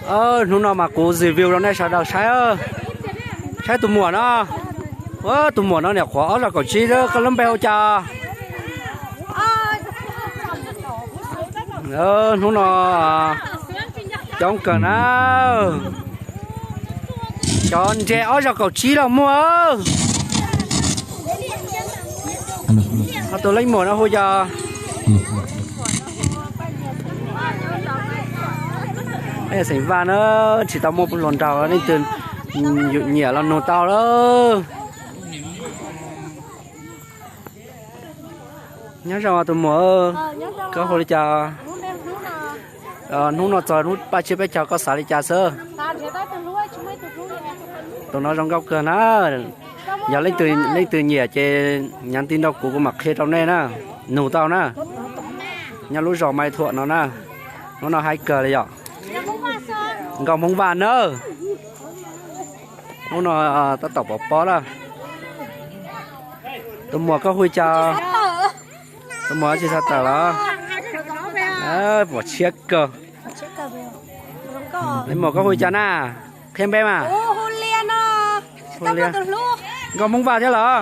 Hnub no mas kuv review rau nej sawv daws saib, saib tus muam no. Tus muam no niam qhuav ob zaug kaum tsib xwb, koj lub npe hu cas? Hnub no coob kawg na, cov ntshe ob zaug kaum tsib los muaj. Ho tus leej muam no hu cas? Xeem Vaj na, tsis tau muaj hluas nraug, leej twg nyiam los nug tau lawm. Nyob zoo tus muam, koj hu li cas? Hnub no txog hnub paj tsiab peb caug koj xav li cas xwb? Tus no zoo nkauj kawg na. Yog leej twg nyiam ces nhắn tin rau kuv, kuv mam qhia rau nej na, nug tau na. Nyob lub zos Maiv Thuam no na, hnub no haib kawg li yom. Nkauj Hmoob Vaj nawb. Hnub no tab tom pov pob lawm. Tus muam koj hu li cas? Tus muam tsis tau tawm los? Pom tshiab kawg. Leej muam koj hu li cas na? Qhia npe mas. Nkauj Hmoob Vaj thiab los?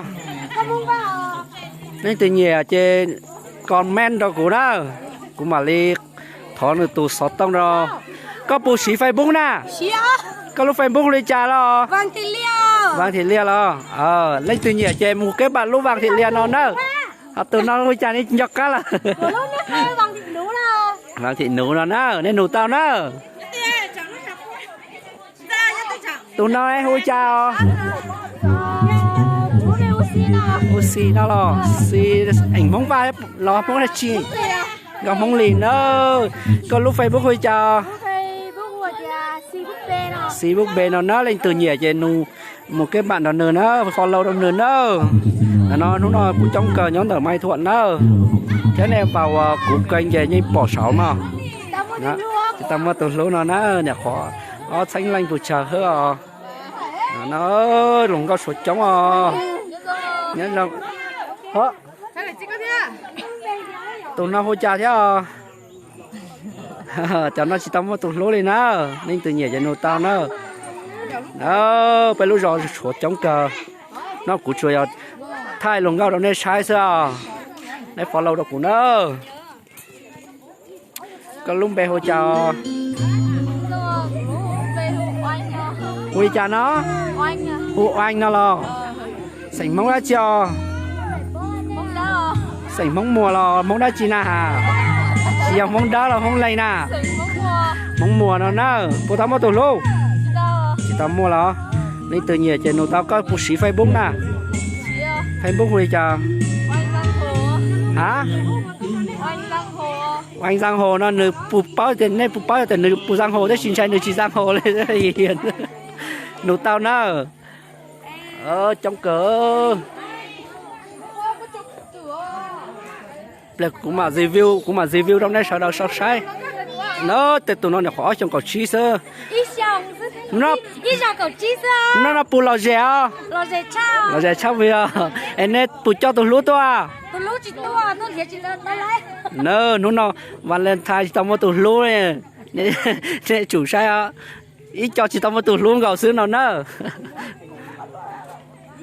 Leej twg nyiam ces comment rau kuv na, kuv mam li thov nws tus xov tooj rau. Koj puas siv Facebook na? Koj lub Facebook hu li cas los? Vam Thim Liaj los? Leej twg nyiam ces mus keb npam lub Vam Thim Liaj no na. Ho tus no hu li cas ne, nco qab lawm? Vam Thim Nuv no na, nej nug tau na. Tus no hu li cas? Hu Xis no los? Xis eem Hmoob Vaj los Hmoob dab tsi? Nkauj Hmoob Lis na. Koj lub Facebook hu li cas? Xis Bub Npe no na, leej twg nyiam ces nug mus keb npam nrog nws na, follow rau nws na. No hnub no kuv coob kawg nyob ntawm Maiv Thuam na, thiab nej pab uas kuv kênh ces yeej pom saud no. Tsis tau muaj tus hlub no na, niam qhuav ob txhiab leej pes tsawg xwb os. No hluas nkauj suav coob os. Nyob zoo. Tus no hu cas thiab os? Cov no tsis tau muaj tus hlub li na, leej twg nyiam ces nug tau na. Peb lub zos suav coob kawg. No kuv tsuas yog thaij hluas nkauj rau nej saib xwb os. Nej follow rau kuv na. Koj lub npe hu cas? Hu li cas no? Hu Oees no los? Xeem Hmoob dab tsi os? Xeem Hmoob Muas los Hmoob dab tsi na has? Tsis yog Hmoob Dawb los Hmoob Leeg na? Hmoob Muas no na. Puas tau muaj tus hlub? Tsis tau muaj los? Leej twg nyiam ces nug tau. Koj puas siv Facebook na? Facebook hu li cas? Ha? Oees Zaj Hos no nws puas paub tias, nej puas paub tias nws puas Zaj Hos, tab sis ntshai nws tsis Zaj Hos li. Nug tau na. Coob kawg. Pliag kuv mam review, kuv mam review rau nej sawv daws saib. No tej tus no nyuam qhuav ob xyoos kaum tsib xwb. No no puas lom zem os? Lom zem tshaj vim os. Es nej puas coj tus hlub tuaj? Na, hnub no Valentine tsis tau muaj tus hlub, nej tsum saib os. Ib co tsis tau muaj tus hlub nkaus xwb no na.